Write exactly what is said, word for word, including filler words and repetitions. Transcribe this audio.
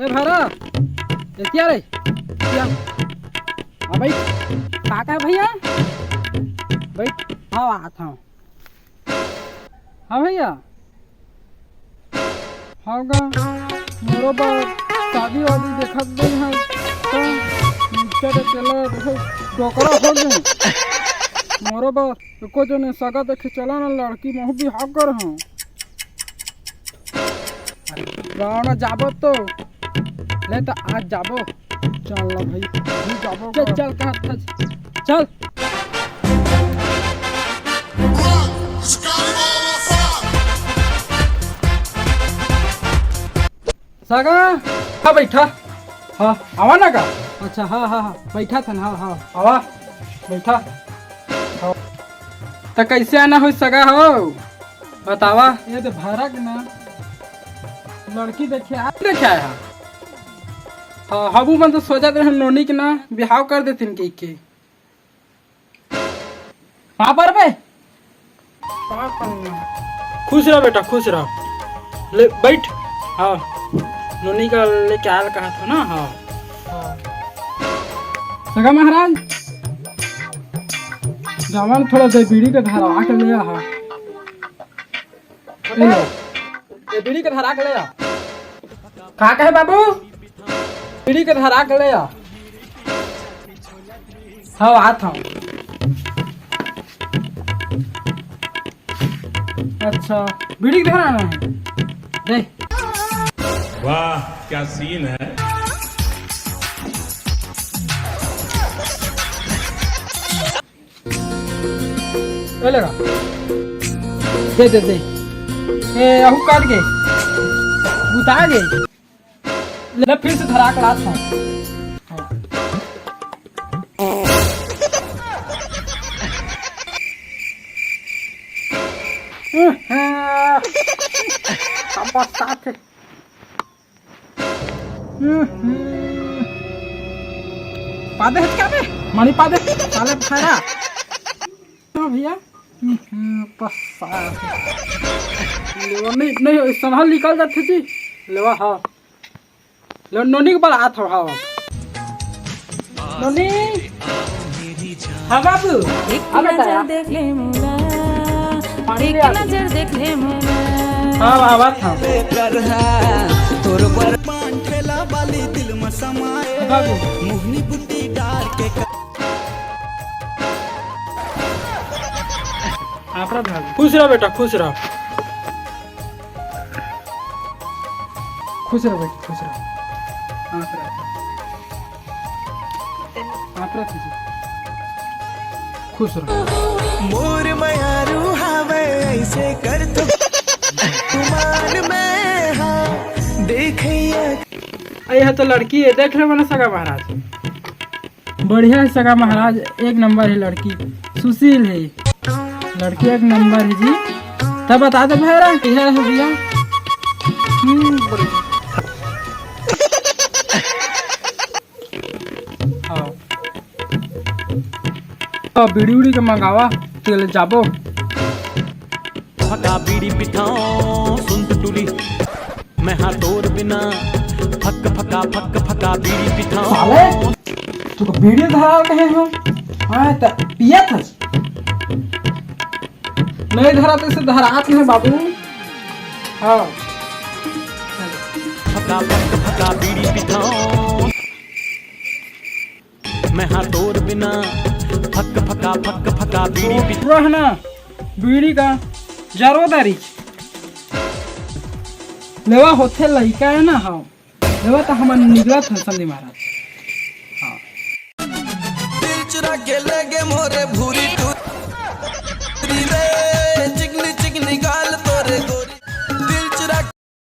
ए भैरा, एतिया रे, एतिया। हाँ भाई। का का भैया? भाई, हाँ, आत हूँ। हाँ भैया। हाँ गा, मोरो बर शादी वादी देखत नहीं है। तो नीचे के चला, देखो, डोकरा हो गए। मोरो बर एको जने सगा देखे चला ना, लड़की महू बिहाव कर हूँ। गाँव ना जाबो तो, ले तो आज जाबो। चल ना भाई, अभी जाबो चल, का। चल, कहा था, चल। सगा, हाँ, बैठा। हाँ, आवा ना का? अच्छा, हाँ, हाँ, हाँ, बैठा था ना, हाँ, हाँ। आवा, बैठा। हाँ। त कैसे आना हो सगा हो? बतावा। ये तो भरक ना, लड़की देखे आ, देखे आया है। हाँ, हबू मन तो सोचत रहे नोनी के ना बिहाव कर देतिन कहि के। पाँव परबे? खुश रह बेटा, खुश रह। ले बैठ। हाँ, नोनी का लेके आयल कहा था ना। हाँ। हाँ। सगा महाराज, जवान थोड़ा दे बीड़ी के धरा के ले आ। हाँ। ए लो। ए बीड़ी के धरा के ले आ। का कहे बाबू? बीड़ी के धरा के ले आ। हाँ, आत हूँ। अच्छा, बीड़ी के धरा ना है। दे। वाह, क्या सीन है। ए लगा। दे, दे, दे। ए, आहू काट के। बुता के। ले, फिर से धरा के लात हूँ। अब साथ है। पादे हच का बे? मणि पादे, साले फायदा। तो भैया, हम्म, पसा। लेवा नहीं, नहीं, संभाल निकल जाते जी। लेवा, हाँ। लेवा, नोनी के बल आत हो, हाँ। नोनी। हाँ बाबू। एक आ बेटा नजर यार। देख ले मोला, पानी एक ले आ। नजर देख ले मोला। हाँ, हाँ, बात हाँ। तोर बर पान ठेला वाली दिल में समाए। बाबू। मोहनी बुद्धि डाल के क- आप रह भाभी। खुश रह बेटा, खुश रह। खुश रह बेटी, खुश रह। आप रह। आप रह खुश रह। खुश रह। मोर मयारू हावे ऐसे कर तो गुमान में हाँ देखैया। अरे, यह तो लड़की है, देख ले मने सगा महाराज। बढ़िया है सगा महाराज, एक नंबर है लड़की, सुशील है लड़की, एक नंबर है जी। तब बता दे भैरा, यह है भैया। हम्म, बढ़िया। हाँ। तो बीड़ी उड़ी के मंगावा, तेल जाबो। फका बीड़ी पिथाओ सुन टुटुली, मैं हाँ तोर बिना फक फका फक फका बीड़ी पिथाओ। साले, तू तो बीड़ी धरा कहे हो। हाँ, त पिया था। नहीं धरा तो इसे धरात नहीं बाबू। हाँ। फका फक फका बीड़ी पिथाओ। मैं हाँ तोर बिना फक फका फक फका बीड़ी पी। पूरा है ना, बीड़ी का जरो दारी। लेवा होथे लइका है ना, हाँ। लेवा तो हमन निकलत हन समधी महाराज। हाँ। दिल चुरा के ले गे मोरे भूल